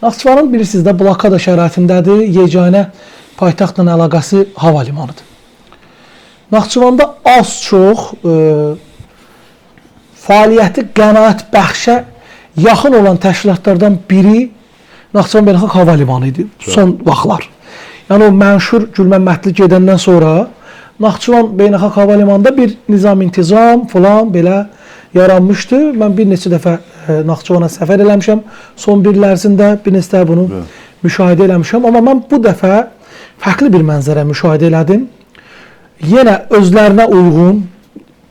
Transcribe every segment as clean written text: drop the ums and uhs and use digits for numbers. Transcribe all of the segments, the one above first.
Naxçıvanın bilirsiniz də blokada şəraitindədir. Yeganə paytaxtla əlaqəsi hava limanıdır. Naxçıvanda az-çox fəaliyyəti qənaət bəxşə yaxın olan təşkilatlardan biri Naxçıvan Beynəlxalq Hava Limanı idi son vaxtlar. Yəni o mənşur Gülməmmədli gedəndən sonra Naxçıvan Beynəlxalq Hava Limanında bir nizam-intizam filan belə yaranmışdı. Mən bir neçə dəfə Naxçıvana səfər eləmişəm. Son bir il ərzində bir neçə dəfə bunu müşahidə eləmişəm. Amma mən bu dəfə fərqli bir mənzərə müşahidə elədim. Yenə özlərinə uyğun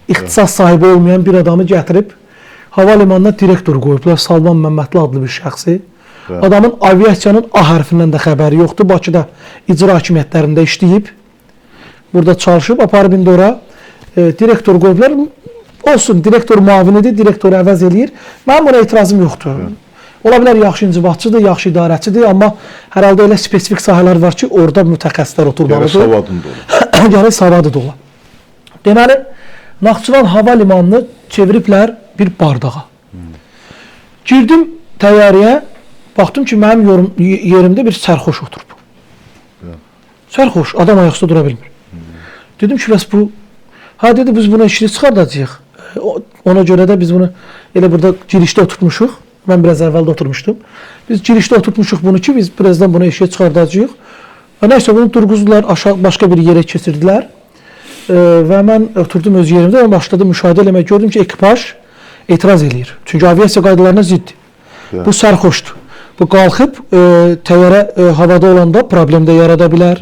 ixtisas sahibi olmayan bir adamı gətirib hava limanına direktor qoyublar. Salman Məmmədli adlı bir şəxsi. Adamın aviasiyanın A hərfindən də xəbəri yoxdur. Bakıda icra hakimiyyətlərində işləyib. Burada çalışıb, aparıb indi ora direktor qoyublar. Olsun, direktor müavinidir, direktoru əvəz eləyir. Mənim buna etirazım yoxdur. Ola bilər yaxşı inzibatçıdır, yaxşı idarəçidir, amma hər halda elə spesifik sahələr var ki, orada mütəxəssislər oturmalıdır. Gərək savadın da ola. Gərək savadı da ola. Deməli, Naxçıvan hava limanını çeviriblər bir bardağa. Girdim təyyarəyə, baxdım ki, mənim yerimdə bir sərxoş oturub. Sərxoş, adam ayaqüstə dura bilmir. Dedim ki, bəs bu, ha dedi, biz bunu eşilik çıxardacağıq. Ona görə də biz bunu elə burada girişdə oturtmuşuq. Mən biraz əvvəldə oturmuşdum. Biz girişdə oturtmuşuq bunu ki, biz birazdan bunu eşiyə çıxardacağıq. Nəysə, bunu durğuzdular, aşağı başqa bir yerə keçirdilər. Və mən oturdum öz yerimdə, mən başladım müşahidə eləmək. Gördüm ki, ekipaj etiraz eləyir. Çünki aviasiya qaydalarına ziddir. Bu sərxoşdur. Bu qalxıb təyyarə havada olanda problem də yarada bilər.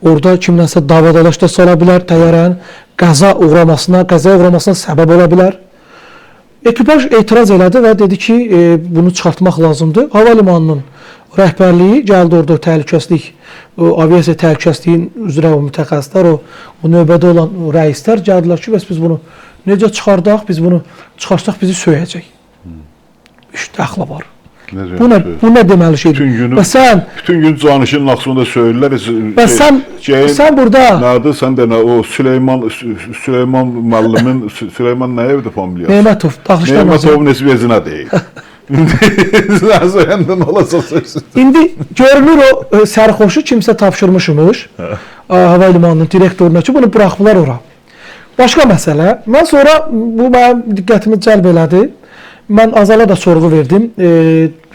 Orada kimdənsə dava-dalaş da sala bilər. Təyyarənin qəzaya uğramasına səbəb ola bilər. Ekipaj etiraz elədi və dedi ki, bunu çıxartmaq lazımdır. Hava limanının rəhbərliyi gəldi orada o təhlükəsizlik, o aviasiya təhlükəsizliyin üzrə o mütəxəssislər, o növbədə olan o rəislər gəldilər ki, bəs biz bunu necə çıxardaq, biz bunu çıxarsaq bizi söyəcək. İşdə əxla var. Bu nə deməli şeydir? Və sən bütün gün canişin Naxçıvanda söyürlər. Və sən burada nədir? Sən də o Süleyman müəllimin, Süleyman nə evdir familiyası? Nemətov, Dağışlar naziri. Nemətovun heç vecinə deyil. Sən söyəndə nə olacaq söysün. İndi görünür o sərxoşu kimsə tapşırmışmış hava limanının direktoruna ki, bunu buraxdılar ora. Başqa məsələ. Mən sonra bu mənim diqqətimi cəlb elədi. Mən Azala da sorğu verdim.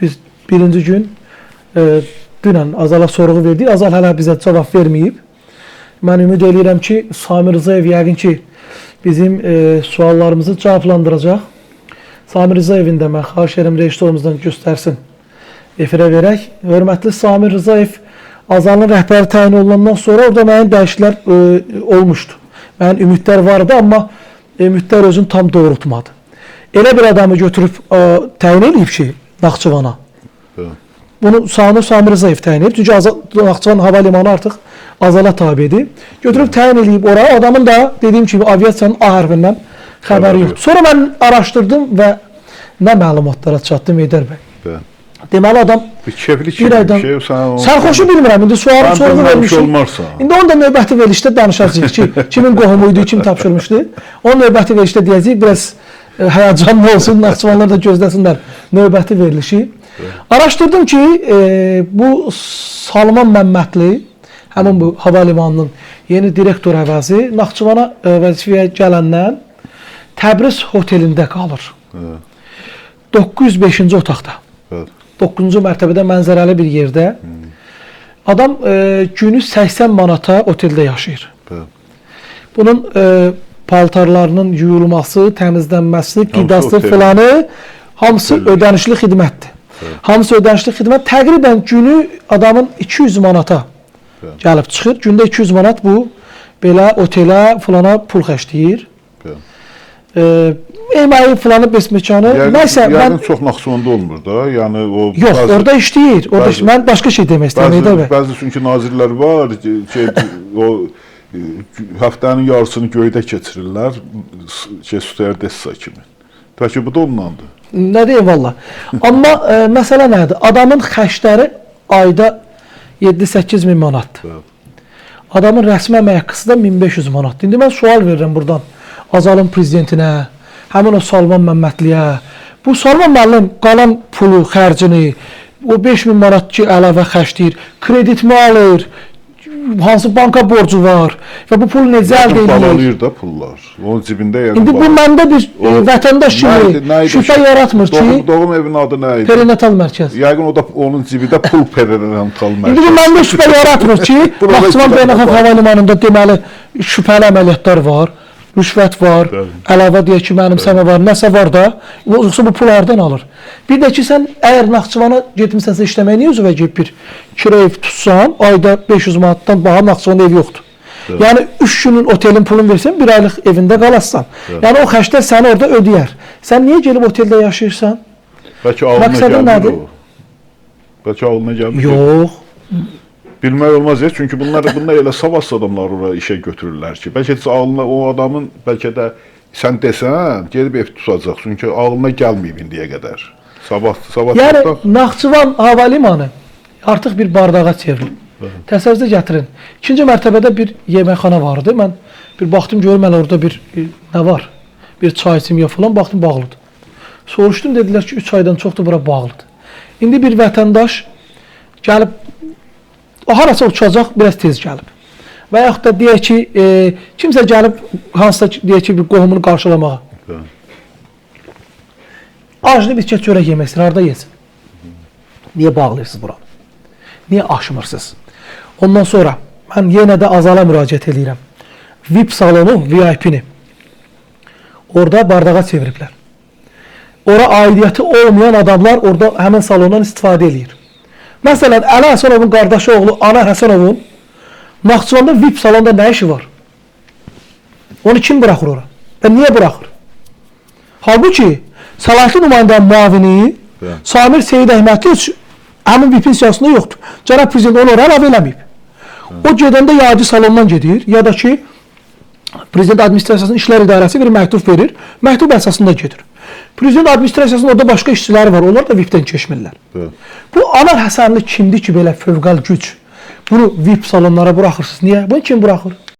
Biz birinci gün dünən Azala sorğu verdik. Azal hələ bizə cavab verməyib. Mən ümid eləyirəm ki, Samir Rzayev yəqin ki, bizim suallarımızı cavablandıracaq. Samir Rzayevin də mən xahiş edirəm rejissorumuzdan göstərsin, efirə verək. Hörmətli Samir Rzayev, Azalın rəhbəri təyin olunandan sonra orada müəyyən dəyişikliklər olmuşdu. Müəyyən ümidlər vardı, amma ümidlər özünü tam doğrultmadı. Elə bir adamı götürüb təyin eləyib ki, Naxçıvana. Bunu Samir Rzayev təyin edib. Çünki Naxçıvan hava limanı artıq Azala tabedir. Götürüb təyin eləyib oraya. Adamın da dediyim kimi aviasiyanın A hərfindən xəbəri yoxdur. Sonra mən araşdırdım və nə məlumatlara çatdım Heydər bəy. Deməli adam bir aydan... Sərxoşu bilmirəm, indi sualım sorğu vermişik. İndi onu da növbəti verilişdə danışacağıq ki, kimin qohumu idi, kim tapşırmışdı. Onu növbəti verilişdə deyəcəyik, biraz həyəcanlı olsun, Naxçıvanlar da gözləsinlər növbəti verilişi. Araşdırdım ki, bu Salman Məmmədli, həmin bu hava limanının yeni direktor əvəzi, Naxçıvana vəzifəyə gələndən Təbriz hotelində qalır. 905-ci otaqda. 9-cu mərtəbədə mənzərəli bir yerdə. Adam günü 80 manata oteldə yaşayır. Bunun paltarlarının yuyulması, təmizlənməsi, qidası filanı hamısı ödənişli xidmətdir. Hamısı ödənişli xidmət. Təqribən günü adamın 200 manata gəlib çıxır. Gündə 200 manat bu belə otelə filana pul xərcləyir. Eməyi filanı besmekanı. Yəqin çox Naxçıvanda olmur da. Yəni o yox, orada işləyir. Mən başqa şey demək istəyirəm. Bəzi çünki nazirlər var ki, o həftənin yarısını göydə keçirirlər, stüardessa kimi. Bəlkə bu da ondandır. Nə deyim valla. Amma məsələ nədir? Adamın xərcləri ayda 7-8 min manatdır. Adamın rəsmi əmək haqqısı da 1500 manatdır. İndi mən sual verirəm buradan Azalın prezidentinə, həmin o Salman Məmmədliyə. Bu Salman müəllim qalan pulu, xərcini O 5000 manat ki əlavə xərcləyir, kredit mi alır, hansı banka borcu var və bu pulu necə əldə edir? Balalayır da pullar. Onun cibində yəqin. İndi bu məndə bir vətəndaş kimi şübhə yaratmır ki, doğum evinin adı nə idi? Perinatal mərkəz. Yəqin o da onun cibində pul perinatal mərkəz. İndi bu məndə şübhə yaratmır ki, Naxçıvan Beynəlxalq Hava Limanında deməli şübhəli əməliyyatlar var, rüşvət var, əlavə deyək ki, mənimsəmə var, nəsə var da, yoxsa bu pul hardan alır? Bir də ki, sən əgər Naxçıvana getmisənsə işləməyə, niyə özünə gedib bir kira ev tutsan, ayda 500 manatdan baha Naxçıvanda ev yoxdur. Evet. Yəni 3 günün otelin pulunu versən, bir aylıq evində qalassan. Evet. Yəni o xərclər səni orada ödəyər. Sən niyə gəlib oteldə yaşayırsan? Bəlkə ağlına gəlmir o. Bəlkə ağlına gəlmir. Yox. Bilmək olmaz ya, çünki bunlar elə savadsız adamlar ora işə götürürlər ki, bəlkə də ağlına o adamın, bəlkə də sən desən, gedib ev tutacaq, çünki ağlına gəlməyib indiyə qədər. Sabah Yəni Naxçıvan Hava Limanı artıq bir bardağa çevrilib. Təsəvvürünüzə gətirin. İkinci mərtəbədə bir yeməkxana vardı. Mən bir baxdım, görüm hələ orada bir nə var? Bir çay içim ya falan, baxdım bağlıdır. Soruşdum, dedilər ki, 3 aydan çoxdur bura bağlıdır. İndi bir vətəndaş gəlib o harasa uçacaq, biraz tez gəlib. Və yaxud da deyək ki, kimsə gəlib, hansısa deyək ki, bir qohumunu qarşılamağa. Acını bir çörək yemək istəyir, harada yesin? Niyə bağlayırsınız buranı? Niyə aşmırsınız? Ondan sonra mən yenə də Azala müraciət edirəm. VIP salonu, VIP-ni orada bardağa çeviriblər. Ora aidiyyəti olmayan adamlar orada həmin salondan istifadə eləyir. Məsələn, Əli Həsənovun qardaşı oğlu Anar Həsənovun Naxçıvanda VIP salonda nə işi var? Onu kim buraxır ora? Və niyə buraxır? Halbuki, səlahiyyətli nümayəndənin müavini Samir Seyid Əhmədli heç həmin VIP-in siyasında yoxdur. Cənab Prezident onu ora əlavə eləməyib. O gedəndə ya adi salondan gedir, ya da ki, Prezident Administrasiyasının İşlər İdarəsi bir məktub verir, məktub əsasında gedir. Prezident Administrasiyasının orada başqa işçiləri var, onlar da VIP-dən keçmirlər. Bu Anar Həsənli kimdir ki, belə fövqəl güc? Bunu VIP salonlara buraxırsınız. Niyə? Bunu kim buraxır?